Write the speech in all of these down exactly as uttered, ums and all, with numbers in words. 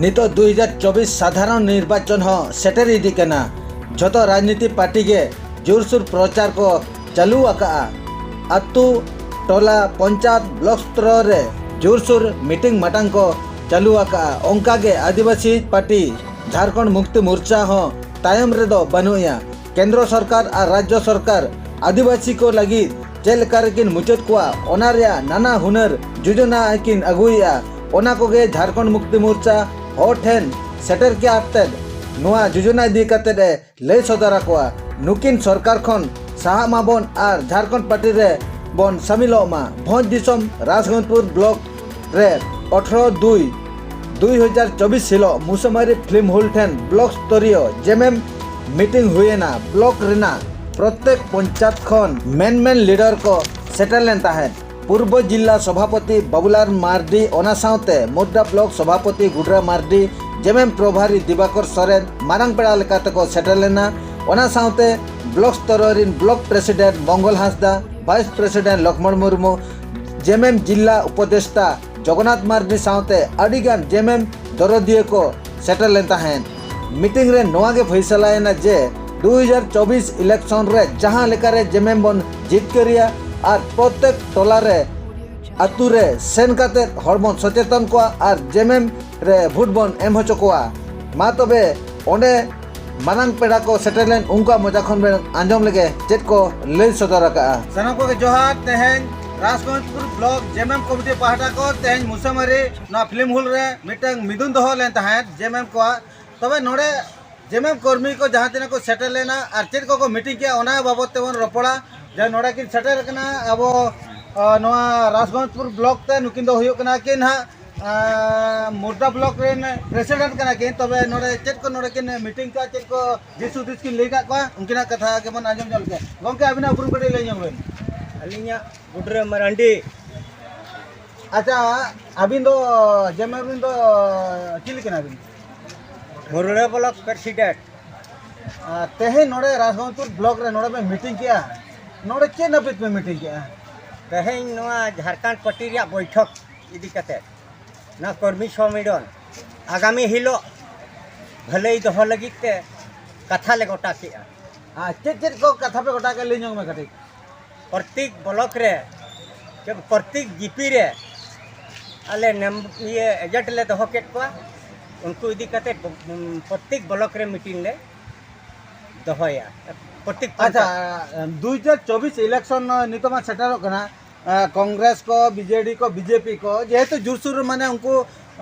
ᱱᱤᱛᱚᱜ ᱫᱩ ᱦᱟᱡᱟᱨ ᱪᱚᱵᱵᱤᱥ ᱥᱟᱫᱷᱟᱨᱚᱱ ᱱᱤᱨᱵᱟᱪᱚᱱ ᱦᱚᱸ ᱥᱮᱴᱮᱨ ᱤᱫᱤᱜ ᱠᱟᱱᱟ᱾ ᱡᱷᱚᱛᱚ ᱨᱟᱡᱽᱱᱤᱛᱤ ᱯᱟᱨᱴᱤ ᱜᱮ ᱡᱳᱨᱥᱳᱨ ᱯᱨᱚᱪᱟᱨ ᱠᱚ ᱪᱟᱹᱞᱩ ᱟᱠᱟᱫᱼᱟ᱾ ᱟᱹᱛᱩ, ᱴᱚᱞᱟ, ᱯᱚᱧᱪᱟᱭᱮᱛ, ᱵᱞᱚᱠ ᱥᱛᱚᱨ ᱨᱮ ᱡᱳᱨᱥᱳᱨ ᱢᱤᱴᱤᱝ ᱢᱟᱴᱟᱝ ᱠᱚ ᱪᱟᱹᱞᱩ ᱟᱠᱟᱫᱼᱟ᱾ ᱚᱱᱠᱟ ᱜᱮ ᱟᱹᱫᱤᱵᱟᱹᱥᱤ ᱯᱟᱨᱴᱤ ᱡᱷᱟᱲᱠᱷᱚᱸᱰ ᱢᱩᱠᱛᱤ ᱢᱳᱨᱪᱟ ᱦᱚᱸ ᱛᱟᱭᱚᱢ ᱨᱮᱫᱚ ᱵᱟᱹᱱᱩᱜ ᱮᱭᱟ᱾ ᱠᱮᱱᱫᱨᱚ ᱥᱚᱨᱠᱟᱨ ᱟᱨ ᱨᱟᱡᱽᱡᱚ ᱥᱚᱨᱠᱟᱨ ᱟᱹᱫᱤᱵᱟᱹᱥᱤ ᱠᱚ ᱞᱟᱹᱜᱤᱫ ᱪᱮᱫ ᱞᱮᱠᱟ ᱨᱮᱠᱤᱱ ᱢᱩᱪᱟᱹᱫ ᱠᱚᱣᱟ, ᱚᱱᱟ ᱨᱮᱭᱟᱜ ᱱᱟᱱᱟ ᱦᱩᱱᱟᱹᱨ ᱡᱳᱡᱚᱱᱟ ᱠᱤᱱ ᱟᱹᱜᱩᱭᱮᱫᱼᱟ᱾ ᱚᱱᱟ ᱠᱚᱜᱮ ᱡᱷᱟᱲᱠᱷᱚᱸᱰ ᱢᱩᱠᱛᱤ ᱢᱳᱨᱪᱟ ᱦᱚᱲ ᱴᱷᱮᱱ ᱥᱮᱴᱮᱨ ᱠᱟᱛᱮᱫ ᱱᱚᱣᱟ ᱡᱳᱡᱚᱱᱟ ᱤᱫᱤ ᱠᱟᱛᱮᱫ ᱮ ᱞᱟᱹᱭ ᱥᱚᱫᱚᱨ ᱟᱠᱚᱣᱟ᱾ ᱱᱩᱠᱤᱱ ᱥᱚᱨᱠᱟᱨ ᱠᱷᱚᱱ ᱥᱟᱦᱟᱜ ᱢᱟᱵᱚᱱ ᱟᱨ ᱡᱷᱟᱲᱠᱷᱚᱸᱰ ᱯᱟᱨᱴᱤ ᱨᱮ ᱵᱚᱱ ᱥᱟᱢᱤᱞᱚᱜ ᱢᱟ᱾ ᱵᱷᱚᱸᱡᱽ ᱫᱤᱥᱚᱢ ᱨᱟᱡᱽᱜᱚᱸᱡᱽᱯᱩᱨ ᱵᱞᱚᱠ ᱨᱮ ᱟᱴᱷᱨᱚ ᱫᱩᱭ ᱫᱩ ᱦᱟᱡᱟᱨ ᱪᱚᱵᱵᱤᱥ ᱦᱤᱞᱳᱜ ᱢᱩᱥᱟᱢᱟᱨᱤ ᱯᱷᱤᱞᱢ ᱦᱚᱞ ᱴᱷᱮᱱ ᱵᱞᱚᱠ ᱥᱛᱚᱨᱤᱭᱚ ᱡᱮᱢᱮᱢ ᱢᱤᱴᱤᱝ ᱦᱩᱭᱮᱱᱟ᱾ ᱵᱞᱚᱠ ᱨᱮᱱᱟᱜ ᱯᱨᱚᱛᱮᱠ ᱯᱚᱧᱪᱟᱭᱮᱛ ᱠᱷᱚᱱ ᱢᱮᱱ ᱢᱮᱱ ᱞᱤᱰᱟᱨ ᱠᱚ ᱥᱮᱴᱮᱨ ᱞᱮᱱ ᱛᱟᱦᱮᱸᱫ᱾ ᱯᱩᱨᱵᱚ ᱡᱤᱞᱟ ᱥᱚᱵᱷᱟᱯᱚᱛᱤ ᱵᱟᱵᱩᱞᱟᱞ ᱢᱟᱨᱰᱤ, ᱚᱱᱟ ᱥᱟᱶᱛᱮ ᱢᱩᱨᱫᱟ ᱵᱞᱚᱠ ᱥᱚᱵᱷᱟᱯᱚᱛᱤ ᱜᱩᱰᱨᱟ ᱢᱟᱨᱰᱤ, ᱡᱮᱢᱮᱢ ᱯᱨᱚᱵᱷᱟᱨᱤ ᱫᱤᱵᱟᱠᱚᱨ ᱥᱚᱨᱮᱱ ᱢᱟᱨᱟᱝ ᱯᱮᱲᱟ ᱞᱮᱠᱟ ᱛᱮᱠᱚ ᱥᱮᱴᱮᱨ ᱞᱮᱱᱟ᱾ ᱚᱱᱟ ᱥᱟᱶᱛᱮ ᱵᱞᱚᱠ ᱥᱛᱚᱨᱚ ᱨᱤᱱ ᱵᱞᱚᱠ ᱯᱨᱮᱥᱤᱰᱮᱱᱴ ᱢᱚᱝᱜᱚᱞ ᱦᱟᱸᱥᱫᱟ, ᱵᱷᱟᱭᱤᱥ ᱯᱨᱮᱥᱤᱰᱮᱱᱴ ᱞᱚᱠᱷᱢᱚᱬ ᱢᱩᱨᱢᱩ, ᱡᱮᱢᱮᱢ ᱡᱤᱞᱟ ᱩᱯᱚᱫᱮᱥᱴᱟ ᱡᱚᱜᱚᱱᱱᱟᱛᱷ ᱢᱟᱨᱰᱤ ᱥᱟᱶᱛᱮ ᱟᱹᱰᱤᱜᱟᱱ ᱡᱮᱢᱮᱢ ᱫᱚᱨᱚᱫᱤᱭᱟᱹ ᱠᱚ ᱥᱮᱴᱮᱨ ᱞᱮᱱ ᱛᱟᱦᱮᱸᱫ᱾ ᱢᱤᱴᱤᱝ ᱨᱮ ᱱᱚᱣᱟ ᱜᱮ ᱯᱷᱟᱭᱥᱟᱞᱟᱭᱮᱱᱟ ᱡᱮ ᱫᱩ ᱦᱟᱡᱟᱨ ᱪᱚᱵᱵᱤᱥ ᱤᱞᱮᱠᱥᱚᱱ ᱨᱮ ᱡᱟᱦᱟᱸ ᱞᱮᱠᱟᱨᱮ ᱡᱮᱢᱮᱢ ᱵᱚᱱ ᱡᱤᱛᱠᱟᱹᱨᱤᱭᱟ ᱟᱨ ᱯᱨᱚᱛᱮᱠ ᱴᱚᱞᱟ ᱨᱮ, ᱟᱹᱛᱩ ᱨᱮ ᱥᱮᱱ ᱠᱟᱛᱮᱫ ᱦᱚᱲ ᱵᱚᱱ ᱥᱚᱪᱮᱛᱚᱱ ᱠᱚᱣᱟ ᱟᱨ ᱡᱮᱢᱮᱢ ᱨᱮ ᱵᱷᱳᱴ ᱵᱚᱱ ᱮᱢ ᱦᱚᱪᱚ ᱠᱚᱣᱟ᱾ ᱢᱟ ᱛᱚᱵᱮ ᱚᱸᱰᱮ ᱢᱟᱨᱟᱝ ᱯᱮᱲᱟ ᱠᱚ ᱥᱮᱴᱮᱨ ᱞᱮᱱ, ᱩᱱᱠᱩᱣᱟᱜ ᱢᱚᱪᱟ ᱠᱷᱚᱱ ᱵᱮᱱ ᱟᱸᱡᱚᱢ ᱞᱮᱜᱮ ᱪᱮᱫ ᱠᱚ ᱞᱟᱹᱭ ᱥᱚᱫᱚᱨ ᱟᱠᱟᱫᱼᱟ᱾ ᱥᱟᱱᱟᱢ ᱠᱚᱜᱮ ᱡᱚᱦᱟᱨ᱾ ᱛᱮᱦᱮᱧ ᱨᱟᱡᱽᱜᱚᱸᱡᱽᱯᱩᱨ ᱵᱞᱚᱠ ᱡᱮᱢᱮᱢ ᱠᱚᱢᱤᱴᱤ ᱯᱟᱦᱴᱟ ᱠᱚ ᱛᱮᱦᱮᱧ ᱢᱩᱥᱟᱢᱟᱨᱤ ᱱᱚᱣᱟ ᱯᱷᱤᱞᱢ ᱦᱚᱞ ᱨᱮ ᱢᱤᱫᱴᱟᱝ ᱢᱤᱫᱩᱱ ᱫᱚᱦᱚ ᱞᱮᱱ ᱛᱟᱦᱮᱸᱫ ᱡᱮᱢᱮᱢ ᱠᱚᱣᱟᱜ᱾ ᱛᱚᱵᱮ ᱱᱚᱰᱮ ᱡᱮᱢᱮᱢ ᱠᱚᱨᱢᱤ ᱠᱚ ᱡᱟᱦᱟᱸ ᱛᱤᱱᱟᱹᱜ ᱠᱚ ᱥᱮᱴᱮᱨ ᱞᱮᱱᱟ ᱟᱨ ᱪᱮᱫ ᱠᱚᱠᱚ ᱢᱤᱴᱤᱝ ᱠᱮᱜᱼᱟ, ᱚᱱᱟ ᱵᱟᱵᱚᱫ ᱛᱮᱵᱚᱱ ᱨᱚᱯᱚᱲᱟ᱾ ᱡᱮ ᱱᱚᱰᱮ ᱠᱤᱱ ᱥᱮᱴᱮᱨ ᱟᱠᱟᱱᱟ ᱟᱵᱚ, ᱟ, ᱱᱚᱣᱟ ᱨᱟᱡᱽᱜᱚᱸᱡᱽᱯᱩᱨ ᱵᱞᱚᱠ ᱛᱮ, ᱱᱩᱠᱤᱱ ᱫᱚ ᱦᱩᱭᱩᱜ ᱠᱟᱱᱟ ᱠᱤᱱ ᱦᱟᱸᱜ, ᱟ, ᱢᱩᱨᱫᱟ ᱵᱞᱚᱠ ᱨᱮᱱ ᱯᱨᱮᱥᱤᱰᱮᱱᱴ ᱠᱟᱱᱟ ᱠᱤᱱ᱾ ᱛᱚᱵᱮ ᱱᱚᱰᱮ ᱪᱮᱫ ᱠᱚ ᱱᱚᱰᱮ ᱠᱤᱱ ᱢᱤᱴᱤᱝ ᱠᱮᱜᱼᱟ, ᱪᱮᱫ ᱠᱚ ᱫᱤᱥ ᱦᱩᱫᱤᱥ ᱠᱤᱱ ᱞᱟᱹᱭ ᱠᱟᱜ ᱠᱚᱣᱟ, ᱩᱱᱠᱤᱱᱟᱜ ᱠᱟᱛᱷᱟ ᱜᱮᱵᱚᱱ ᱟᱸᱡᱚᱢ ᱧᱚᱜ ᱞᱮᱜᱮ᱾ ᱜᱚᱢᱠᱮ, ᱟᱹᱵᱤᱱᱟᱜ ᱩᱯᱨᱩᱢ ᱠᱟᱹᱴᱤᱡ ᱞᱟᱹᱭ ᱧᱚᱜ ᱵᱮᱱ᱾ ᱟᱹᱞᱤᱧᱟᱜ ᱜᱩᱰᱨᱟᱹ ᱢᱟᱨᱟᱱᱰᱤ᱾ ᱟᱪᱪᱷᱟ, ᱟᱹᱵᱤᱱ ᱫᱚ ᱡᱮᱢᱮᱢ ᱨᱮᱱ ᱫᱚ ᱪᱤᱞᱤ ᱠᱟᱱᱟ ᱵᱤᱱ? ᱢᱩᱨᱲᱟᱹ ᱵᱞᱚᱠ ᱯᱨᱮᱥᱤᱰᱮᱱᱴ᱾ ᱟᱨ ᱛᱮᱦᱮᱧ ᱱᱚᱰᱮ ᱨᱟᱡᱽᱜᱚᱸᱡᱽᱯᱩᱨ ᱵᱞᱚᱠ ᱨᱮ ᱱᱚᱰᱮ ᱯᱮ ᱢᱤᱴᱤᱝ ᱠᱮᱜᱼᱟ, ᱱᱚᱰᱮ ᱪᱮᱫ ᱱᱟᱹᱯᱤᱛ ᱯᱮ ᱢᱤᱴᱤᱝ ᱠᱮᱜᱼᱟ? ᱛᱮᱦᱮᱧ ᱱᱚᱣᱟ ᱡᱷᱟᱲᱠᱷᱚᱸᱰ ᱯᱟᱨᱴᱤ ᱨᱮᱭᱟᱜ ᱵᱚᱭᱴᱷᱚᱠ ᱤᱫᱤ ᱠᱟᱛᱮ, ᱱᱚᱣᱟ ᱠᱚᱨᱢᱤ ᱥᱚᱢᱢᱮᱞᱚᱱ ᱟᱜᱟᱢᱤ ᱦᱤᱞᱳᱜ ᱵᱷᱟᱹᱞᱟᱹᱭ ᱫᱚᱦᱚ ᱞᱟᱹᱜᱤᱫ ᱛᱮ ᱠᱟᱛᱷᱟ ᱞᱮ ᱜᱚᱴᱟ ᱠᱮᱜᱼᱟ᱾ ᱟᱨ ᱪᱮᱫ ᱪᱮᱫ ᱠᱚ ᱠᱟᱛᱷᱟ ᱯᱮ ᱜᱚᱴᱟ ᱠᱮᱫ, ᱞᱟᱹᱭ ᱧᱚᱜ ᱢᱮ ᱠᱟᱹᱴᱤᱡ᱾ ᱯᱨᱚᱛᱮᱠ ᱵᱞᱚᱠ ᱨᱮ, ᱯᱨᱚᱛᱮᱠ ᱡᱤᱯᱤ ᱨᱮ ᱟᱞᱮ ᱱᱮᱢ-, ᱤᱭᱟᱹ ᱮᱡᱮᱱᱴ ᱞᱮ ᱫᱚᱦᱚ ᱠᱮᱫ ᱠᱚᱣᱟ᱾ ᱩᱱᱠᱩ ᱤᱫᱤ ᱠᱟᱛᱮ ᱯᱨᱚᱛᱮᱠ ᱵᱞᱚᱠ ᱨᱮ ᱢᱤᱴᱤᱝ ᱞᱮ ᱫᱚᱦᱚᱭᱟ᱾ ᱯᱨᱚᱛᱮᱠ ᱟᱪᱪᱷᱟ, ᱯᱚᱧᱪᱟᱭᱮᱛ᱾ ᱫᱩ ᱦᱟᱡᱟᱨ ᱪᱚᱵᱵᱤᱥ ᱤᱞᱮᱠᱥᱚᱱ ᱱᱤᱛᱚᱜ ᱢᱟ ᱥᱮᱴᱮᱨᱚᱜ ᱠᱟᱱᱟ᱾ ᱠᱚᱝᱜᱨᱮᱥ ᱠᱚ, ᱵᱤᱡᱮᱰᱤ ᱠᱚ, ᱵᱤᱡᱮᱯᱤ ᱠᱚ ᱡᱮᱦᱮᱛᱩ ᱡᱳᱨᱥᱳᱨ, ᱢᱟᱱᱮ, ᱩᱱᱠᱩ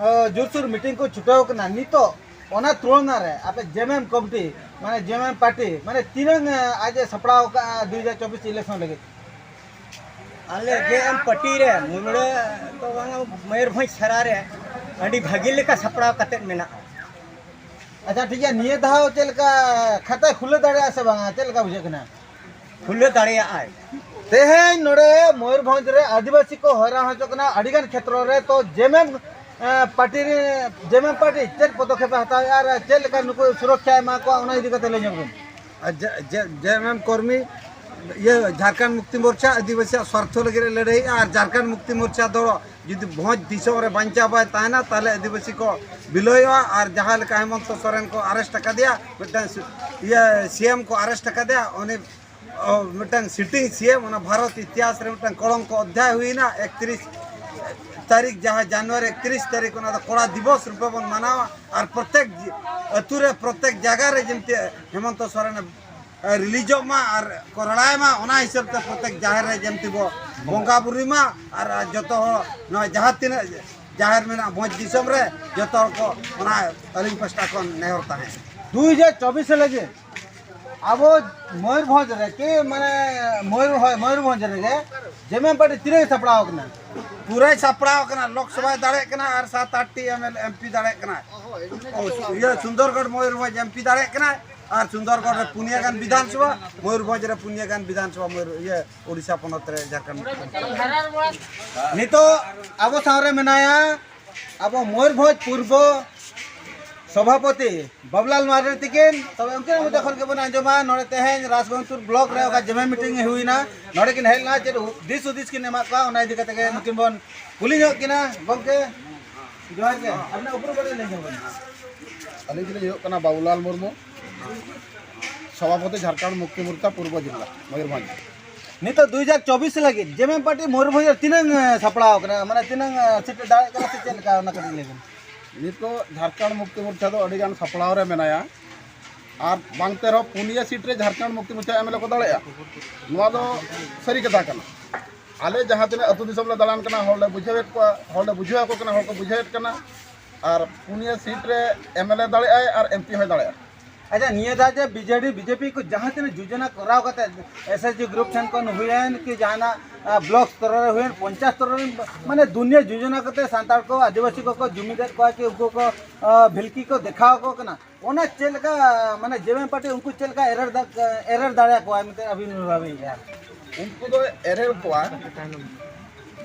ᱡᱳᱨᱥᱳᱨ ᱢᱤᱴᱤᱝ ᱠᱚ ᱪᱷᱩᱴᱟᱹᱣ ᱠᱟᱱᱟ, ᱱᱤᱛᱚᱜ ᱚᱱᱟ ᱛᱩᱞᱚᱱᱟ ᱨᱮ ᱟᱯᱮ ᱡᱮᱢᱮᱢ ᱠᱚᱢᱤᱴᱤ, ᱢᱟᱱᱮ ᱡᱮᱢᱮᱢ ᱯᱟᱨᱴᱤ, ᱢᱟᱱᱮ ᱛᱤᱱᱟᱹᱝ ᱟᱡ ᱮ ᱥᱟᱯᱲᱟᱣ ᱠᱟᱜᱼᱟ ᱫᱩ ᱦᱟᱡᱟᱨ ᱪᱚᱵᱵᱤᱥ ᱤᱞᱮᱠᱥᱚᱱ ᱞᱟᱹᱜᱤᱫ? ᱟᱞᱮ ᱡᱮ ᱮᱢ ᱯᱟᱨᱴᱤ ᱨᱮ ᱢᱩᱞᱲᱟᱹ ᱫᱚ ᱵᱟᱝᱟ, ᱢᱚᱭᱩᱨᱵᱷᱚᱸᱡᱽ ᱪᱷᱟᱨᱟ ᱨᱮ ᱟᱹᱰᱤ ᱵᱷᱟᱹᱜᱤ ᱞᱮᱠᱟ ᱥᱟᱯᱲᱟᱣ ᱠᱟᱛᱮᱫ ᱢᱮᱱᱟᱜᱼᱟ᱾ ᱟᱪᱪᱷᱟ, ᱴᱷᱤᱠ ᱜᱮᱭᱟ, ᱱᱤᱭᱟᱹ ᱫᱷᱟᱣ ᱪᱮᱫ ᱞᱮᱠᱟ ᱠᱷᱟᱛᱟᱭ ᱠᱷᱩᱞᱟᱹᱣ ᱫᱟᱲᱮᱭᱟᱜᱼᱟ ᱥᱮ ᱵᱟᱝᱟ, ᱪᱮᱫ ᱞᱮᱠᱟ ᱵᱩᱡᱷᱟᱹᱜ ᱠᱟᱱᱟ? ᱠᱷᱩᱞᱟᱹᱣ ᱫᱟᱲᱮᱭᱟᱜᱼᱟᱭ᱾ ᱛᱮᱦᱮᱧ ᱱᱚᱰᱮ ᱢᱚᱭᱩᱨᱵᱷᱚᱸᱡᱽ ᱨᱮ ᱟᱹᱫᱤᱵᱟᱹᱥᱤ ᱠᱚ ᱦᱚᱭᱨᱟᱱ ᱦᱚᱪᱚᱜ ᱠᱟᱱᱟ ᱟᱹᱰᱤᱜᱟᱱ ᱠᱷᱮᱛᱨᱚ ᱨᱮ, ᱛᱚ ᱡᱮᱢᱮᱢ ᱯᱟᱨᱴᱤ ᱨᱮ, ᱡᱮᱢᱮᱢ ᱯᱟᱨᱴᱤ ᱪᱮᱫ ᱯᱚᱫᱚᱠᱷᱮᱯ ᱮ ᱦᱟᱛᱟᱣᱮᱫᱼᱟ ᱟᱨ ᱪᱮᱫ ᱞᱮᱠᱟ ᱱᱩᱠᱩ ᱥᱩᱨᱚᱠᱠᱷᱟ ᱮᱢᱟ ᱠᱚᱣᱟ, ᱚᱱᱟ ᱤᱫᱤ ᱠᱟᱛᱮ ᱞᱟᱹᱭ ᱧᱚᱜ ᱵᱤᱱ᱾ ᱟᱨ ᱡᱮ-, ᱡᱮ-, ᱡᱮ ᱮᱢ ᱮᱢ ᱠᱚᱨᱢᱤ, ᱤᱭᱟᱹ, ᱡᱷᱟᱲᱠᱷᱚᱸᱰ ᱢᱩᱠᱛᱤ ᱢᱳᱨᱪᱟ ᱟᱹᱫᱤᱵᱟᱹᱥᱤᱭᱟᱜ ᱥᱣᱟᱨᱛᱷᱚ ᱞᱟᱹᱜᱤᱫ ᱮ ᱞᱟᱹᱲᱦᱟᱹᱭᱮᱜᱼᱟ, ᱟᱨ ᱡᱷᱟᱲᱠᱷᱚᱸᱰ ᱢᱩᱠᱛᱤ ᱢᱳᱨᱪᱟ ᱫᱚ ᱡᱩᱫᱤ ᱵᱷᱚᱸᱡᱽ ᱫᱤᱥᱚᱢ ᱨᱮ ᱵᱟᱧᱪᱟᱣ ᱵᱟᱭ ᱛᱟᱦᱮᱱᱟ, ᱛᱟᱦᱚᱞᱮ ᱟᱹᱫᱤᱵᱟᱹᱥᱤ ᱠᱚ ᱵᱤᱞᱚᱭᱚᱜᱼᱟ᱾ ᱟᱨ ᱡᱟᱦᱟᱸ ᱞᱮᱠᱟ ᱦᱮᱢᱚᱱᱛᱚ ᱥᱚᱨᱮᱱ ᱠᱚ ᱟᱨᱮᱥᱴ ᱟᱠᱟᱫᱮᱭᱟ, ᱢᱤᱫᱴᱟᱝ ᱥᱤ-, ᱤᱭᱟᱹ, ᱥᱤ ᱮᱢ ᱠᱚ ᱟᱨᱮᱥᱴ ᱟᱠᱟᱫᱮᱭᱟ, ᱩᱱᱤ, ᱚ, ᱢᱤᱫᱴᱟᱝ ᱥᱤᱴᱤᱝ ᱥᱤ ᱮᱢ, ᱚᱱᱟ ᱵᱷᱟᱨᱚᱛ ᱤᱛᱤᱦᱟᱥ ᱨᱮ ᱢᱤᱫᱴᱟᱝ ᱠᱚᱞᱚᱝᱠᱚ ᱚᱫᱽᱫᱷᱟᱭ ᱦᱩᱭᱱᱟ᱾ ᱮᱠᱛᱨᱤᱥ ᱛᱟᱹᱨᱤᱠᱷ, ᱡᱟᱦᱟᱸ ᱡᱟᱱᱩᱣᱟᱨᱤ ᱮᱠᱛᱨᱤᱥ ᱛᱟᱹᱨᱤᱠᱷ, ᱚᱱᱟ ᱫᱚ ᱠᱚᱲᱟ ᱫᱤᱵᱚᱥ ᱨᱩᱯᱮ ᱵᱚᱱ ᱢᱟᱱᱟᱣᱟ᱾ ᱟᱨ ᱯᱨᱚᱛᱮᱠ ᱡᱤ-, ᱟᱹᱛᱩ ᱨᱮ, ᱯᱨᱚᱛᱮᱠ ᱡᱟᱭᱜᱟ ᱨᱮ ᱡᱮᱢᱛᱤ ᱦᱮᱢᱚᱱᱛᱚ ᱥᱚᱨᱮᱱ ᱨᱤᱞᱤᱡᱚᱜ ᱢᱟ ᱟᱨ ᱠᱚ ᱨᱟᱲᱟᱭ ᱢᱟ, ᱚᱱᱟ ᱦᱤᱥᱟᱹᱵ ᱛᱮ ᱯᱨᱚᱛᱮᱠ ᱡᱟᱦᱮᱨ ᱨᱮ ᱡᱮᱢᱛᱤ ᱵᱚ ᱵᱚᱸᱜᱟ ᱵᱩᱨᱩᱭ ᱢᱟ᱾ ᱟᱨ ᱡᱚᱛᱚ ᱦᱚᱲ ᱱᱚᱣᱟ ᱡᱟᱦᱟᱸ ᱛᱤᱱᱟᱹᱜ ᱡᱟᱦᱮᱨ ᱢᱮᱱᱟᱜᱼᱟ ᱵᱷᱚᱸᱡᱽ ᱫᱤᱥᱚᱢ ᱨᱮ, ᱡᱚᱛᱚ ᱦᱚᱲ ᱠᱚ ᱚᱱᱟ ᱟᱹᱞᱤᱧ ᱯᱟᱥᱴᱟ ᱠᱷᱚᱱ ᱱᱮᱦᱚᱨ ᱛᱟᱦᱮᱸ᱾ ᱫᱩ ᱦᱟᱡᱟᱨ ᱪᱚᱵᱵᱤᱥ ᱞᱟᱹᱜᱤᱫ ᱟᱵᱚ ᱢᱚᱭᱩᱨᱵᱷᱚᱸᱡᱽ ᱨᱮ ᱠᱤ, ᱢᱟᱱᱮ, ᱢᱚᱭᱩᱨ-, ᱦᱳᱭ, ᱢᱚᱭᱩᱨᱵᱷᱚᱸᱡᱽ ᱨᱮᱜᱮ ᱡᱮᱢᱮᱢ ᱯᱟᱨᱴᱤ ᱛᱤᱱᱟᱹᱜ ᱥᱟᱯᱲᱟᱣ ᱟᱠᱟᱱᱟ? ᱯᱩᱨᱟᱹᱭ ᱥᱟᱯᱲᱟᱣ ᱟᱠᱟᱱᱟ, ᱞᱳᱠᱥᱚᱵᱷᱟᱭ ᱫᱟᱲᱮᱭᱟᱜ ᱠᱟᱱᱟ ᱟᱨ ᱥᱟᱛ ᱟᱴ T M L M P ᱫᱟᱲᱮᱭᱟᱜ ᱠᱟᱱᱟ᱾ ᱚ, ᱤᱭᱟᱹ, ᱥᱩᱱᱫᱚᱨᱜᱚᱲ ᱢᱚᱭᱩᱨᱵᱷᱚᱸᱡᱽ ᱮᱢ ᱯᱤ ᱫᱟᱲᱮᱭᱟᱜ ᱠᱟᱱᱟ᱾ ᱟᱨ ᱥᱩᱱᱫᱚᱨᱜᱚᱲ ᱨᱮ ᱯᱩᱱᱭᱟᱹ ᱜᱟᱱ ᱵᱤᱫᱷᱟᱱ ᱥᱚᱵᱷᱟ, ᱢᱚᱭᱩᱨᱵᱷᱚᱸᱡᱽ ᱨᱮ ᱯᱩᱱᱭᱟᱹ ᱜᱟᱱ ᱵᱤᱫᱷᱟᱱ ᱥᱚᱵᱷᱟ, ᱢᱚᱭᱩᱨ-, ᱤᱭᱟᱹ, ᱳᱰᱤᱥᱟ ᱯᱚᱱᱚᱛ ᱨᱮ ᱡᱷᱟᱲᱠᱷᱚᱸᱰ᱾ ᱱᱤᱛᱚᱜ ᱟᱵᱚ ᱥᱟᱶ ᱨᱮ ᱢᱮᱱᱟᱭᱟ ᱟᱵᱚ ᱢᱚᱭᱩᱨᱵᱷᱚᱸᱡᱽ ᱯᱩᱨᱵᱚ ᱥᱚᱵᱷᱟᱯᱚᱛᱤ ᱵᱟᱵᱩᱞᱟᱞ ᱢᱟᱨᱰᱤ ᱛᱤᱠᱤᱱ᱾ ᱛᱚᱵᱮ ᱩᱱᱠᱤᱱ ᱢᱚᱫᱽᱫᱷᱮ ᱠᱷᱚᱱ ᱜᱮᱵᱚᱱ ᱟᱸᱡᱚᱢᱟ, ᱱᱚᱰᱮ ᱛᱮᱦᱮᱧ ᱨᱟᱡᱽᱜᱚᱝᱥᱯᱩᱨ ᱵᱞᱚᱠ ᱨᱮ ᱚᱠᱟ ᱡᱮᱢᱮ ᱢᱤᱴᱤᱝ ᱦᱩᱭᱱᱟ, ᱱᱚᱰᱮ ᱠᱤᱱ ᱦᱮᱡ ᱞᱮᱱᱟ, ᱪᱮᱫ ᱫᱤᱥ ᱦᱩᱫᱤᱥ ᱠᱤᱱ ᱮᱢᱟᱜ ᱠᱚᱣᱟ, ᱚᱱᱟ ᱤᱫᱤ ᱠᱟᱛᱮ ᱜᱮ ᱱᱩᱠᱤᱱ ᱵᱚᱱ ᱠᱩᱞᱤ ᱧᱚᱜ ᱠᱤᱱᱟ᱾ ᱜᱚᱢᱠᱮ, ᱡᱚᱦᱟᱨ ᱜᱮ, ᱟᱵᱤᱱᱟᱜ ᱩᱯᱨᱩᱢ ᱠᱟᱹᱴᱤᱡ ᱞᱟᱹᱭ ᱧᱚᱜ ᱵᱤᱱ᱾ ᱟᱹᱞᱤᱧ ᱫᱚᱞᱤᱧ ᱦᱩᱭᱩᱜ ᱠᱟᱱᱟ ᱵᱟᱵᱩᱞᱟᱞ ᱢᱩᱨᱢᱩ, ᱥᱚᱵᱷᱟᱯᱚᱛᱤ ᱡᱷᱟᱲᱠᱷᱚᱸᱰ ᱢᱩᱠᱛᱤ ᱢᱳᱨᱪᱟ ᱯᱩᱨᱵᱚ ᱡᱤᱞᱟ, ᱢᱚᱭᱩᱨᱵᱷᱚᱸᱡᱽ᱾ ᱱᱤᱛᱚᱜ ᱫᱩ ᱦᱟᱡᱟᱨ ᱪᱚᱵᱵᱤᱥ ᱞᱟᱹᱜᱤᱫ ᱡᱮ ᱮᱢ ᱮᱢ ᱯᱟᱨᱴᱤ ᱢᱚᱭᱩᱨᱵᱷᱚᱸᱡᱽ ᱨᱮ ᱛᱤᱱᱟᱹᱝ, ᱮ, ᱥᱟᱯᱲᱟᱣ ᱠᱟᱱᱟ, ᱢᱟᱱᱮ ᱛᱤᱱᱟᱹᱝ, ᱮ, ᱥᱤᱴ ᱮ ᱫᱟᱲᱮᱭᱟᱜ ᱠᱟᱱᱟ ᱥᱮ ᱪᱮᱫ ᱞᱮᱠᱟ, ᱚᱱᱟ ᱠᱟᱹᱴᱤᱡ ᱞᱟᱹᱭ ᱵᱤᱱ᱾ ᱱᱤᱛᱚᱜ ᱡᱷᱟᱲᱠᱷᱚᱸᱰ ᱢᱩᱠᱛᱤ ᱢᱳᱨᱪᱟ ᱫᱚ ᱟᱹᱰᱤ ᱜᱟᱱ ᱥᱟᱯᱲᱟᱣ ᱨᱮ ᱢᱮᱱᱟᱭᱟ, ᱟᱨ ᱵᱟᱝ ᱛᱮ ᱨᱮᱦᱚᱸ ᱯᱩᱱᱭᱟᱹ ᱥᱤᱴ ᱨᱮ Jharkhand Mukti Morcha M L A ᱠᱚ ᱫᱟᱲᱮᱭᱟᱜᱼᱟ᱾ ᱱᱚᱣᱟ ᱫᱚ ᱥᱟᱹᱨᱤ ᱠᱟᱛᱷᱟ ᱠᱟᱱᱟ᱾ ᱟᱞᱮ ᱡᱟᱦᱟᱸ ᱛᱤᱱᱟᱹᱜ ᱟᱹᱛᱩ ᱫᱤᱥᱚᱢ ᱞᱮ ᱫᱟᱬᱟᱱ ᱠᱟᱱᱟ, ᱦᱚᱲ ᱞᱮ ᱵᱩᱡᱷᱟᱹᱣᱮᱫ ᱠᱚᱣᱟ, ᱦᱚᱲ ᱞᱮ ᱵᱩᱡᱷᱟᱹᱣ ᱟᱠᱚ ᱠᱟᱱᱟ, ᱦᱚᱲ ᱠᱚ ᱵᱩᱡᱷᱟᱹᱣᱮᱫ ᱠᱟᱱᱟ᱾ ᱟᱨ ᱯᱩᱱᱭᱟᱹ ᱥᱤᱴ ᱨᱮ ᱮᱢ ᱮᱞ ᱮ ᱫᱟᱲᱮᱭᱟᱜᱼᱟᱭ ᱟᱨ ᱮᱢ ᱯᱤ ᱦᱚᱸᱭ ᱫᱟᱲᱮᱭᱟᱜᱼᱟ᱾ ᱟᱪᱪᱷᱟ, ᱱᱤᱭᱟᱹ ᱫᱷᱟᱣ ᱡᱮ ᱵᱤ ᱡᱮ ᱰᱤ, ᱵᱤ ᱡᱮ ᱯᱤ ᱠᱚ ᱡᱟᱦᱟᱸ ᱛᱤᱱᱟᱹᱜ ᱡᱳᱡᱚᱱᱟ ᱠᱚᱨᱟᱣ ᱠᱟᱛᱮ, ᱮᱥ ᱮᱪ ᱡᱤ ᱜᱨᱩᱯ ᱴᱷᱮᱱ ᱠᱷᱚᱱ ᱦᱩᱭᱮᱱ ᱠᱤ ᱡᱟᱦᱟᱱᱟᱜ, ᱟ, ᱵᱞᱚᱠ ᱥᱛᱚᱨ ᱨᱮ ᱦᱩᱭᱮᱱ, ᱯᱚᱧᱪᱟᱭᱮᱛ ᱥᱛᱚᱨ ᱨᱮ, ᱢᱟᱱᱮ ᱫᱩᱱᱤᱭᱟᱹ ᱡᱳᱡᱚᱱᱟ ᱠᱟᱛᱮ ᱥᱟᱱᱛᱟᱲ ᱠᱚ, ᱟᱹᱫᱤᱵᱟᱹᱥᱤ ᱠᱚᱠᱚ ᱡᱩᱢᱤᱫᱮᱫ ᱠᱚᱣᱟ ᱠᱤ ᱩᱱᱠᱩ ᱠᱚ, ᱟ, ᱵᱷᱤᱞᱠᱤ ᱠᱚ ᱫᱮᱠᱷᱟᱣ ᱟᱠᱚ ᱠᱟᱱᱟ᱾ ᱚᱱᱟ ᱪᱮᱫ ᱞᱮᱠᱟ, ᱢᱟᱱᱮ ᱡᱮ ᱮᱢ ᱮᱢ ᱯᱟᱨᱴᱤ ᱩᱱᱠᱩ ᱪᱮᱫ ᱞᱮᱠᱟ ᱮᱨᱮᱲ ᱫᱟ-, ᱮᱨᱮᱲ ᱫᱟᱲᱮᱭᱟᱠᱚᱣᱟ ᱢᱮᱱᱛᱮ ᱟᱹᱵᱤᱱ ᱵᱤᱱ ᱵᱷᱟᱵᱤᱭᱮᱫᱼᱟ? ᱩᱱᱠᱩ ᱫᱚ ᱮᱨᱮᱲ ᱠᱚᱣᱟ᱾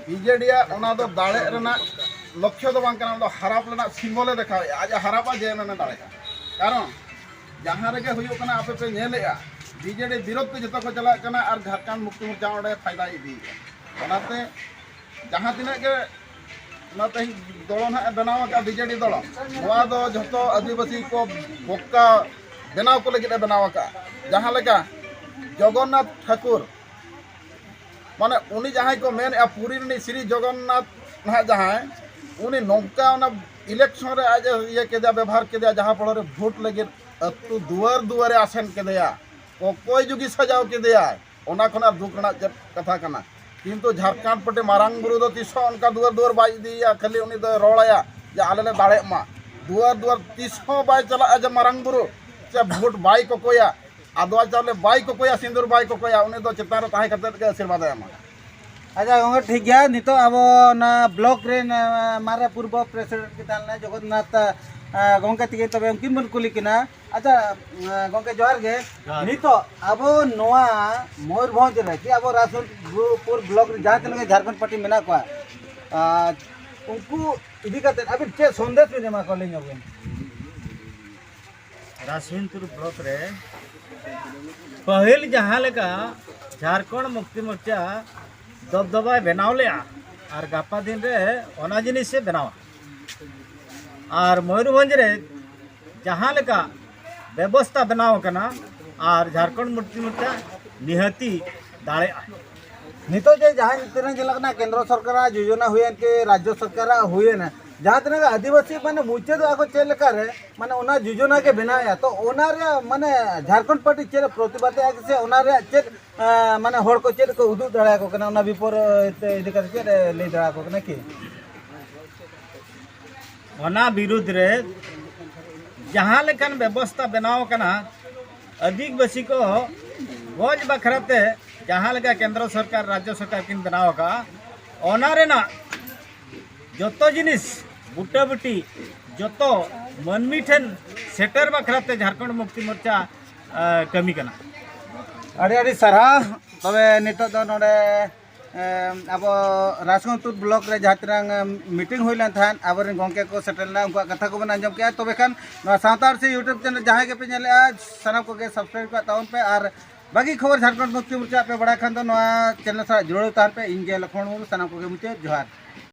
ᱵᱤ ᱡᱮ ᱰᱤ ᱭᱟᱜ ᱚᱱᱟ ᱫᱚ ᱫᱟᱲᱮᱜ ᱨᱮᱱᱟᱜ ᱞᱚᱠᱠᱷᱚ ᱫᱚ ᱵᱟᱝ ᱠᱟᱱᱟ, ᱚᱱᱟ ᱫᱚ ᱦᱟᱨᱟᱯ ᱨᱮᱱᱟᱜ ᱥᱤᱢᱵᱚᱞᱮ ᱫᱮᱠᱷᱟᱣᱮᱫᱼᱟ᱾ ᱟᱡ ᱮ ᱦᱟᱨᱟᱯᱟ, ᱡᱮ ᱮᱢ ᱮᱢ ᱮ ᱫᱟᱲᱮᱜᱼᱟ᱾ ᱠᱟᱨᱚᱱ ᱡᱟᱦᱟᱸ ᱨᱮᱜᱮ ᱦᱩᱭᱩᱜ ᱠᱟᱱᱟ, ᱟᱯᱮ ᱯᱮ ᱧᱮᱞᱮᱫᱼᱟ, ᱵᱤ ᱡᱮ ᱰᱤ ᱵᱤᱨᱳᱫᱷ ᱛᱮ ᱡᱚᱛᱚ ᱠᱚ ᱪᱟᱞᱟᱜ ᱠᱟᱱᱟ ᱟᱨ ᱡᱷᱟᱲᱠᱷᱚᱸᱰ ᱢᱩᱠᱛᱤ ᱢᱳᱨᱪᱟ ᱚᱸᱰᱮ ᱯᱷᱟᱭᱫᱟᱭ ᱤᱫᱤᱭᱮᱫᱼᱟ᱾ ᱚᱱᱟᱛᱮ ᱡᱟᱦᱟᱸ ᱛᱤᱱᱟᱹᱜ ᱜᱮ ᱚᱱᱟ ᱛᱮᱦᱮᱧ ᱫᱚᱞᱚᱱ ᱦᱟᱸᱜ ᱮ ᱵᱮᱱᱟᱣ ᱟᱠᱟᱫ ᱵᱤ ᱡᱮ ᱰᱤ ᱫᱚᱞᱚᱱ, ᱱᱚᱣᱟ ᱫᱚ ᱡᱷᱚᱛᱚ ᱟᱹᱫᱤᱵᱟᱹᱥᱤ ᱠᱚ ᱵᱚᱠᱟ ᱵᱮᱱᱟᱣ ᱠᱚ ᱞᱟᱹᱜᱤᱫ ᱮ ᱵᱮᱱᱟᱣ ᱟᱠᱟᱫᱼᱟ᱾ ᱡᱟᱦᱟᱸ ᱞᱮᱠᱟ ᱡᱚᱜᱚᱱᱱᱟᱛᱷ ᱴᱷᱟᱹᱠᱩᱨ, ᱢᱟᱱᱮ ᱩᱱᱤ ᱡᱟᱦᱟᱸᱭ ᱠᱚ ᱢᱮᱱᱮᱫᱼᱟ ᱯᱩᱨᱤ ᱨᱤᱱᱤᱡ ᱥᱨᱤ ᱡᱚᱜᱚᱱᱱᱟᱛᱷ ᱱᱟᱦᱟᱜ ᱡᱟᱦᱟᱸᱭ, ᱩᱱᱤ ᱱᱚᱝᱠᱟ ᱚᱱᱟ ᱤᱞᱮᱠᱥᱚᱱ ᱨᱮ ᱟᱡ ᱮ ᱤᱭᱟᱹ ᱠᱮᱫᱮᱭᱟ, ᱵᱮᱵᱷᱟᱨ ᱠᱮᱫᱮᱭᱟ, ᱡᱟᱦᱟᱸ ᱯᱚᱲᱚ ᱨᱮ ᱵᱷᱳᱴ ᱞᱟᱹᱜᱤᱫ ᱟᱹᱛᱩ ᱫᱩᱣᱟᱹᱨ ᱫᱩᱣᱟᱹᱨᱮ ᱟᱥᱮᱱ ᱠᱮᱫᱮᱭᱟ, ᱚᱠᱚᱭ ᱡᱩᱜᱤ ᱥᱟᱡᱟᱣ ᱠᱮᱫᱮᱭᱟᱭ᱾ ᱚᱱᱟ ᱠᱷᱚᱱᱟᱜ ᱫᱩᱠ ᱨᱮᱱᱟᱜ ᱪᱮᱫ ᱠᱟᱛᱷᱟ ᱠᱟᱱᱟ? ᱠᱤᱱᱛᱩ ᱡᱷᱟᱲᱠᱷᱚᱸᱰ ᱯᱟᱹᱴᱤ ᱢᱟᱨᱟᱝ ᱵᱩᱨᱩ ᱫᱚ ᱛᱤᱥ ᱦᱚᱸ ᱚᱱᱠᱟ ᱫᱩᱣᱟᱹᱨ ᱫᱩᱣᱟᱹᱨ ᱵᱟᱭ ᱤᱫᱤᱭᱮᱭᱟ, ᱠᱷᱟᱹᱞᱤ ᱩᱱᱤ ᱫᱚᱭ ᱨᱚᱲᱟᱭᱟ ᱡᱮ ᱟᱞᱮ ᱞᱮ ᱫᱟᱲᱮᱜ ᱢᱟ᱾ ᱫᱩᱣᱟᱹᱨ ᱫᱩᱣᱟᱹᱨ ᱛᱤᱥ ᱦᱚᱸ ᱵᱟᱭ ᱪᱟᱞᱟᱜᱼᱟ ᱡᱮ ᱢᱟᱨᱟᱝ ᱵᱩᱨᱩ ᱥᱮ ᱵᱷᱳᱴ ᱵᱟᱭ ᱠᱚᱠᱚᱭᱟ, ᱟᱫᱣᱟ ᱪᱟᱣᱞᱮ ᱵᱟᱭ ᱠᱚᱠᱚᱭᱟ, ᱥᱤᱸᱫᱩᱨ ᱵᱟᱭ ᱠᱚᱠᱚᱭᱟ, ᱩᱱᱤ ᱫᱚ ᱪᱮᱛᱟᱱ ᱨᱮ ᱛᱟᱦᱮᱸ ᱠᱟᱛᱮᱫ ᱜᱮ ᱟᱥᱤᱨᱵᱟᱫ ᱮ ᱮᱢᱟ᱾ ᱟᱪᱪᱷᱟ ᱜᱚᱝᱠᱮ, ᱴᱷᱤᱠ ᱜᱮᱭᱟ᱾ ᱱᱤᱛᱚᱜ ᱟᱵᱚ ᱚᱱᱟ ᱵᱞᱚᱠ ᱨᱮᱱ, ᱮ, ᱢᱟᱨᱮ ᱯᱩᱨᱵᱚ ᱯᱨᱮᱥᱤᱰᱮᱱᱴ ᱠᱤᱱ ᱛᱟᱦᱮᱸ ᱞᱮᱱᱟ ᱡᱚᱜᱚᱱᱱᱟᱛᱷ, ᱮ, ᱜᱚᱝᱠᱮ ᱛᱤᱠᱤᱱ, ᱛᱚᱵᱮ ᱩᱱᱠᱤᱱ ᱵᱚᱱ ᱠᱩᱞᱤ ᱠᱤᱱᱟ᱾ ᱟᱪᱪᱷᱟ, ᱮ, ᱜᱚᱝᱠᱮ ᱡᱚᱦᱟᱨ ᱜᱮ᱾ ᱡᱚᱦᱟᱨ ᱜᱮ᱾ ᱱᱤᱛᱚᱜ ᱟᱵᱚ ᱱᱚᱣᱟ ᱢᱚᱭᱩᱨᱵᱷᱚᱸᱡᱽ ᱨᱮ ᱠᱤ ᱟᱵᱚ ᱨᱟᱡᱽᱯᱩᱨ ᱵᱞᱚᱠ ᱨᱮ ᱡᱟᱦᱟᱸ ᱛᱤᱱᱟᱹᱜ ᱜᱮ ᱡᱷᱟᱲᱠᱷᱚᱸᱰ ᱯᱟᱨᱴᱤ ᱢᱮᱱᱟᱜ ᱠᱚᱣᱟ, ᱟᱨ ᱩᱱᱠᱩ ᱤᱫᱤ ᱠᱟᱛᱮᱫ ᱟᱵᱤᱱ ᱪᱮᱫ ᱥᱚᱱᱫᱮᱥ ᱵᱤᱱ ᱮᱢᱟ ᱠᱚᱣᱟ, ᱞᱟᱹᱭ ᱧᱚᱜ ᱵᱤᱱ? ᱨᱟᱥᱣᱤᱱᱫᱨᱚ ᱵᱞᱚᱠ ᱨᱮ ᱯᱟᱹᱦᱤᱞ ᱡᱟᱦᱟᱸ ᱞᱮᱠᱟ ᱡᱷᱟᱲᱠᱷᱚᱸᱰ ᱢᱩᱠᱛᱤ ᱢᱳᱨᱪᱟ ᱫᱚᱵᱫᱚᱵᱟᱭ ᱵᱮᱱᱟᱣ ᱞᱮᱜᱼᱟ, ᱟᱨ ᱜᱟᱯᱟ ᱫᱤᱱ ᱨᱮ ᱚᱱᱟ ᱡᱤᱱᱤᱥᱮ ᱵᱮᱱᱟᱣᱟ᱾ ᱟᱨ ᱢᱚᱭᱩᱨᱵᱷᱚᱸᱡᱽ ᱨᱮ ᱡᱟᱦᱟᱸ ᱞᱮᱠᱟ ᱵᱮᱵᱚᱥᱛᱷᱟ ᱵᱮᱱᱟᱣ ᱟᱠᱟᱱᱟ, ᱟᱨ ᱡᱷᱟᱲᱠᱷᱚᱸᱰ ᱢᱩᱠᱛᱤ ᱢᱳᱨᱪᱟ ᱱᱤᱦᱟᱹᱛᱤ ᱫᱟᱲᱮᱭᱟᱜᱼᱟ᱾ ᱱᱤᱛᱚᱜ ᱡᱮ ᱡᱟᱦᱟᱸ ᱛᱤᱱᱟᱹᱜ ᱧᱮᱞᱚᱜ ᱠᱟᱱᱟ, ᱠᱮᱱᱫᱨᱚ ᱥᱚᱨᱠᱟᱨᱟᱜ ᱡᱳᱡᱚᱱᱟ ᱦᱩᱭᱮᱱ ᱠᱤ ᱨᱟᱡᱽᱡᱚ ᱥᱚᱨᱠᱟᱨᱟᱜ ᱦᱩᱭᱮᱱᱟ, ᱡᱟᱦᱟᱸ ᱛᱤᱱᱟᱹᱜ ᱟᱹᱫᱤᱵᱟᱹᱥᱤ ᱢᱟᱱᱮ ᱢᱩᱪᱟᱹᱫᱚᱜᱼᱟ ᱠᱚ ᱪᱮᱫ ᱞᱮᱠᱟ ᱨᱮ, ᱢᱟᱱᱮ ᱚᱱᱟ ᱡᱳᱡᱚᱱᱟ ᱜᱮ ᱵᱮᱱᱟᱣᱮᱫᱼᱟ᱾ ᱛᱚ ᱚᱱᱟ ᱨᱮᱭᱟᱜ ᱢᱟᱱᱮ ᱡᱷᱟᱲᱠᱷᱚᱸᱰ ᱯᱟᱨᱴᱤ ᱪᱮᱫ ᱮ ᱯᱨᱚᱛᱤᱵᱟᱫᱮᱜᱼᱟ ᱥᱮ ᱚᱱᱟ ᱨᱮᱭᱟᱜ ᱪᱮᱫ, ᱮᱸ, ᱢᱟᱱᱮ ᱦᱚᱲ ᱠᱚ ᱪᱮᱫ ᱠᱚ ᱩᱫᱩᱜ ᱫᱟᱲᱮᱭᱟᱠᱚ ᱠᱟᱱᱟ, ᱚᱱᱟ ᱵᱤᱯᱚᱨᱤᱛ ᱤᱫᱤ ᱠᱟᱛᱮ ᱪᱮᱫ ᱮ ᱞᱟᱹᱭ ᱫᱟᱲᱮᱭᱟᱠᱚ ᱠᱟᱱᱟ ᱠᱤ? ᱚᱱᱟ ᱵᱤᱨᱩᱫᱽ ᱨᱮ ᱡᱟᱦᱟᱸ ᱞᱮᱠᱟᱱ ᱵᱮᱵᱚᱥᱛᱷᱟ ᱵᱮᱱᱟᱣ ᱟᱠᱟᱱᱟ, ᱟᱹᱫᱤᱵᱟᱹᱥᱤ ᱠᱚ ᱜᱚᱡ ᱵᱟᱠᱷᱨᱟ ᱛᱮ ᱡᱟᱦᱟᱸ ᱞᱮᱠᱟ ᱠᱮᱱᱫᱨᱚ ᱥᱚᱨᱠᱟᱨ, ᱨᱟᱡᱽᱡᱚ ᱥᱚᱨᱠᱟᱨ ᱠᱤᱱ ᱵᱮᱱᱟᱣ ᱟᱠᱟᱫᱼᱟ, ᱚᱱᱟ ᱨᱮᱱᱟᱜ ᱡᱚᱛᱚ ᱡᱤᱱᱤᱥ ᱵᱩᱴᱟᱹᱵᱩᱴᱤ ᱡᱚᱛᱚ ᱢᱟᱹᱱᱢᱤ ᱴᱷᱮᱱ ᱥᱮᱴᱮᱨ ᱵᱟᱠᱷᱨᱟ ᱛᱮ ᱡᱷᱟᱲᱠᱷᱚᱸᱰ ᱢᱩᱠᱛᱤ ᱢᱳᱨᱪᱟ, ᱮ, ᱠᱟᱹᱢᱤ ᱠᱟᱱᱟ᱾ ᱟᱹᱰᱤ ᱟᱹᱰᱤ ᱥᱟᱨᱦᱟᱣ᱾ ᱛᱚᱵᱮ ᱱᱤᱛᱚᱜ ᱫᱚ ᱱᱚᱰᱮ, ᱮ, ᱟᱵᱚ ᱨᱟᱡᱽᱜᱚᱝᱥ ᱵᱞᱚᱠ ᱨᱮ ᱡᱟᱦᱟᱸ ᱛᱤᱱᱟᱹᱝ, ᱮ, ᱢᱤᱴᱤᱝ ᱦᱩᱭ ᱞᱮᱱ ᱛᱟᱦᱮᱸᱫ, ᱟᱵᱚᱨᱮᱱ ᱜᱚᱢᱠᱮ ᱠᱚ ᱥᱮᱴᱮᱨ ᱞᱮᱱᱟ, ᱩᱱᱠᱩᱣᱟᱜ ᱠᱟᱛᱷᱟ ᱠᱚᱵᱚᱱ ᱟᱸᱡᱚᱢ ᱠᱮᱜᱼᱟ᱾ ᱛᱚᱵᱮ ᱠᱷᱟᱱ ᱱᱚᱣᱟ ᱥᱟᱶᱛᱟ ᱟᱹᱨᱥᱤ YouTube ᱪᱮᱱᱮᱞ ᱡᱟᱦᱟᱸᱭ ᱜᱮᱯᱮ ᱧᱮᱞᱮᱜᱼᱟ, ᱥᱟᱱᱟᱢ ᱠᱚᱜᱮ ᱥᱟᱵᱥᱠᱨᱟᱭᱤᱵᱽ ᱠᱟᱜ ᱛᱟᱵᱚᱱ ᱯᱮ᱾ ᱟᱨ ᱵᱟᱹᱜᱤ ᱠᱷᱚᱵᱚᱨ ᱡᱷᱟᱲᱠᱷᱚᱸᱰ ᱢᱩᱠᱛᱤ ᱢᱳᱨᱪᱟ ᱟᱯᱮ ᱵᱟᱲᱟᱭ ᱠᱷᱟᱱ ᱫᱚ ᱱᱚᱣᱟ ᱪᱮᱱᱮᱞ ᱥᱟᱞᱟᱜ ᱡᱩᱲᱟᱹᱣ ᱛᱟᱦᱮᱱ ᱯᱮ᱾ ᱤᱧ ᱜᱮ ᱞᱚᱠᱷᱢᱚᱬ ᱢᱩᱨᱢᱩ, ᱥᱟᱱᱟᱢ ᱠᱚᱜᱮ ᱢᱩᱪᱟᱹᱫ ᱡᱚᱦᱟᱨ᱾